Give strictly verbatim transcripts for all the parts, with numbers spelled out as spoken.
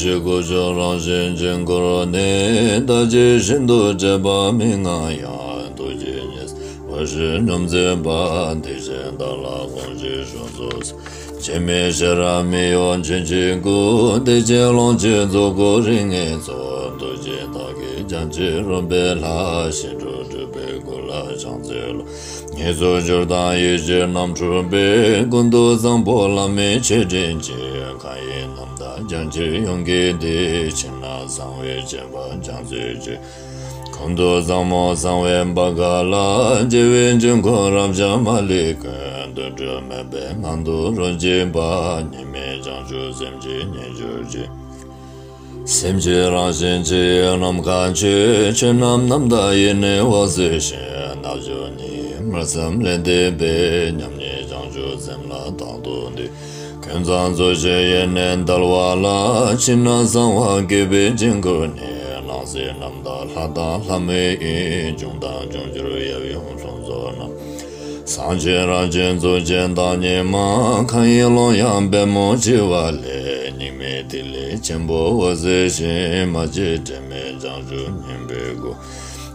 ཞེས་སྐུ་མཆོག་རང་བཞིན་གྱི་འཁོར་ནི། ད་ཅི་ཤིན་ཏུ་བྱས་པ་མི་མངའ་ཡང་། ཐུགས་རྗེ་ཉེ་སྲས་བར་ཞིག་སྙོམས་མཛད་པ། དེ་བཞིན་བདག་ལ་དགོངས་ཤིག་གཞུང་སོ་སོར། འཆི་མེད་ཤེས་རབ་མི་གཡོ་ཆོས་ཀྱི་སྐུ། བདེ་ཆེན་ཀློང་ཆེན་རྫོགས་སྐུ་རིགས་ལྔའི་གཙོ། ཐུགས་རྗེ་བདག་གིས་བསྐྱངས་ཕྱིར་རོལ་པའི་ལྷ། ཞི་ཁྲོ་སྤྲུལ་པའི་སྐུ་ལ་ཕྱག་འཚལ་ལོ། ཉེས་སུ་གྱུར་དང་ཡིད་ཆེས་རྣམ་འཁྲུགས་པའི། ཀུན་ཏུ་བཟང་པོ་ལྷ་མིའི་ཆས་སྤྲས་ཀྱིས། མཁའ་ཡི་རྣམ་དག་བསྐྱངས་ཕྱིར་ཡོངས་ཀྱི་དེ། ཕྱི་ནང་གསང་བའི་བྱེད་པ་སྦྱང་ཚུལ་གྱིས། ཁོང་དུ་བཟང་མོ་གསང་བའི་བྷ་ག་ལ། རྒྱལ་བའི་འབྱུང་ཁུངས་རབ་འབྱམས་མ་ལུས་ཀུན། དུད་འགྲོ་མེད་པའི་ངང་དུ་རོལ་གྱིས་པ། གཉིས་མེད་བྱང་ཆུབ་སེམས་ཀྱིས་མཉེས་གྱུར་ཅིག། སེམས་ཀྱི་རང་བཞིན་ཆུ་ཡི་ནམ་མཁའ་ཆོད། ཆོས་རྣམས་རྣམ་དག་ཡེ་ནས་འོད་གསལ་ཞིང་། རྣལ་འབྱོར་ཉིད་ཀྱི་དམར་སེར་ལས་འདས་པའི། མཉམ་ཉིད་བྱང་ཆུབ་སེམས་ལ་རྟག་ཏུ་འདུད། ཀུན་བཟང་རྫོགས་ཆེན་ཡེ་ནས་དལ་བ་ལ། ཕྱི་ནང་གསང་བ་བསྐལ་པའི་དཀྱིལ་འཁོར་ནས། སྣང་སྲིད་རྣམ་དག་ལྷ་དང་ལྷ་མོ་ཡི། བྱུང་དང་འབྱུང་འགྱུར་ཡབ་ཡུམ་ལྷུན་རྫོགས་རྣམས། གསང་ཆེན་རང་བྱུང་རྫོགས་ཆེན་བདག་ཉིད་མ། མཁའ་ཡི་ཀློང་ཡངས་པདྨོ་བྱེ་བ་ལས། གཉིས་མེད་ཐིག་ལེ་ཆེན་པོ་འོད་གསལ་ཞིང་། མ་སྐྱེས་དྲི་མེད་བྱང་ཆུབ་སྙིང་པོའི་སྐུ།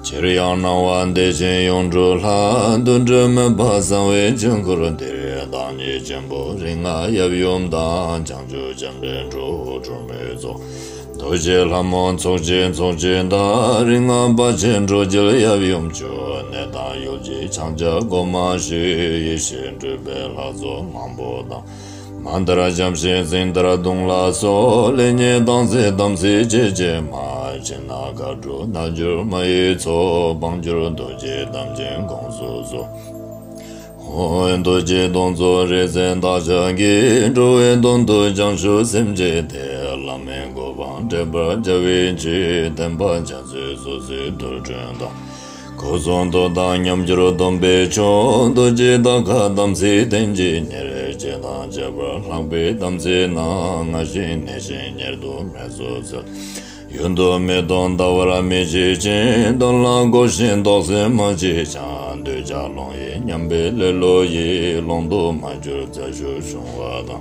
ཕྱིར་ཡང་སྣང་བ་བདེ་ཆེན་ཡུངས་འབྲུ་ལྷ། དུད་འགྲོ་མེད་པ་གསང་བའི་དཀྱིལ་འཁོར་འདིར། བདག་ཉིད་ཆེན་པོ་རིགས་ལྔ་ཡབ་ཡུམ་དང་། བྱང་ཆུབ་ལྕམ་དྲལ་ཁྲོ་བོ་ཁྲོ་མོའི་ཚོགས། རྡོ་རྗེ་ལྷ་མོ་ཚོགས་ཀྱི་ཚོགས་ཀྱི་བདག། རིགས་ལྔ་དཔལ་ཆེན་འགྲོ་རྒྱལ་ཡབ་ཡུམ་མཆོག། གནས་དང་ཡུལ་གྱི་ཕྱག་རྒྱ་སྒོ་མ་བཞི། ཡེ་ཤེས་སྤྲུལ་པའི་ལྷ་ཚོགས་མང་པོ་དང་། མནྡ་ར་བྱམས་ཤིང་སིནྡྷ་ར་དུང་ལ་སོགས། ལེགས་ཉེས་དམ་ཚིག་དམ་ཚིག་བཅས་ཀྱི་མ། ཕྱི་ནང་མཁའ་འགྲོ་རྣལ་འབྱོར་མ་ཡི་ཚོགས། དཔལ་འབྱོར་རྡོ་རྗེ་དམ་ཅན་དགོངས་སུ་གསོལ། འོ། རྡོ་རྗེ་གདོང་གཙུག་རིག་འཛིན་བདག་ཅག་གི། འགྲོ་བའི་དོན་དུ་བྱང་ཆུབ་སེམས་བསྐྱེད་དེ། བླ་མའི་གོ་འཕང་འདྲེན་པར་བྱ་བའི་ཕྱིར། བསྟན་པ་རྒྱ་མཚོའི་སོ་སོའི་དུར་ཁྲོད་དུ། སྐུ་གསུང་ཐུགས་དང་མཉམ་གྱུར་སྡོམ་པའི་མཆོག། རྡོ་རྗེ་ད་ཀ་དམ་ཚིག་རྟེན་གྱི་གཉེར། བྱས་དང་བྱེད་པར་ལྷག་པའི་དམ་ཚིག་རྣམས། སྔར་བཞིན་ནས་ཤིང་གཉེར་དུ་མེད་སོ་ཚུལ། ཡུན་དུ་མི་ལྡོག་ཟླ་བར་མི་འཆི་ཅིང་། དོན་ལ་གོ་ཞིང་རྟོགས་ཟིན་མ་མཆིས་ཀྱང་། འདོད་ཆགས་ལོང་ཡིན་སྙམ་པའི་ལེ་ལོ་ཡིས། ལོང་དུ་མ་གྱུར་རྩལ་ཤུགས་ཆུང་བ་དང་།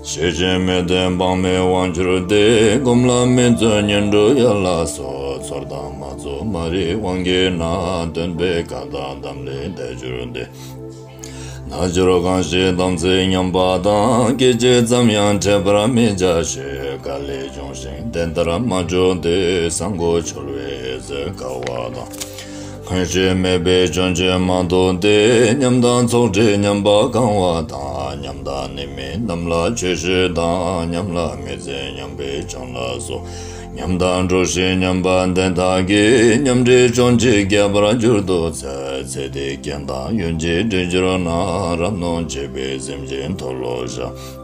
ཤེས་བཞིན་མི་ལྡན་དཔག་མེད་དབང་གྱུར་ཏེ། སྒོམ་ལ་མི་བརྩོན་ཉོན་སྒྲུབ་ཡ་ལ་སོགས། ཚོར་དང་མ་ཚོར་མ་རིག་དབང་གིས་ན། སྟོན་པའི་བཀའ་དང་དམ་ལས་འདས་གྱུར་ཏེ། རྣལ་འབྱོར་གང་ཞིག་དམ་ཚིག་ཉམས་པ་དང་། སྐད་ཅིག་ཙམ་ཡང་འཕྲད་པར་མི་བྱ་ཞིག། དཀའ་ལས་བྱུང་ཞིང་དེ་ལྟར་མ་བྱུང་སྟེ། ས་མགོ་འཆོལ་བའི་ཟས་དཀའ་བ་དང་། ཁོང་ཞིག་མེད་པའི་སྐྱོན་ཅན་མ་མཐོང་སྟེ། ཉམས་དང་ཚོགས་དྲེད་ཉམས་པ་གང་བ་དང་། ཉམས་དང་ནི་མིན་རྣམས་ལ་ཆོས་བཤད་དང་། ཉམས་ལ་མི་འཛིན་ཉམས་པའི་སྐྱོན་ལ་སོགས། ཉམས་དང་འགྲོགས་ཤིང་ཉམས་པ་འདི་དག་གིས། ཉམས་དྲེད་སྐྱོན་གྱིས་རྒྱས་པར་འགྱུར་དུ་འཚལ། ཚེ་འདིའི་རྐྱེན་དང་ཡུན་གྱིས་འདྲེས་གྱུར་ན། རབ་གནོད་བྱེད་པའི་སེམས་ཅན་མཐོལ་ལོ་བྱ།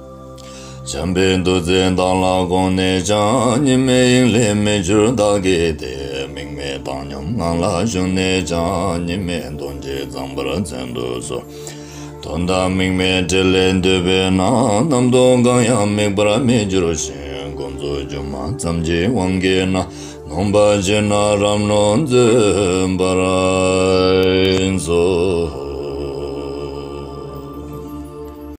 བྱམས་པའི་བདུད་རྩིས་བདག་ལ་དགོངས་ནས་ཀྱང་། གཉིས་མེད་དབྱིངས་ལས་མི་འགྱུར་བདག་གི་སྡེ། དམིགས་མེད་བཏང་སྙོམས་ངང་ལ་བཞུགས་ནས་ཀྱང་། གཉིས་མེད་དོན་གྱིས་གཙང་བར་བཙན་དུ་གསོལ། དོན་དམ་དམིགས་མེད་འབྲེལ་ལས་འདུས་པས་ན། ནམ་དུ་གང་ཡང་དམིགས་པར་མི་འགྱུར་ཞིང་། ཀུན་རྫོབ་སྒྱུ་མ་ཙམ་གྱི་དབང་གིས་ན། ནོངས་པ་བྱས་ན་རབ་གནོད་འཛིན་པར་མཛོད།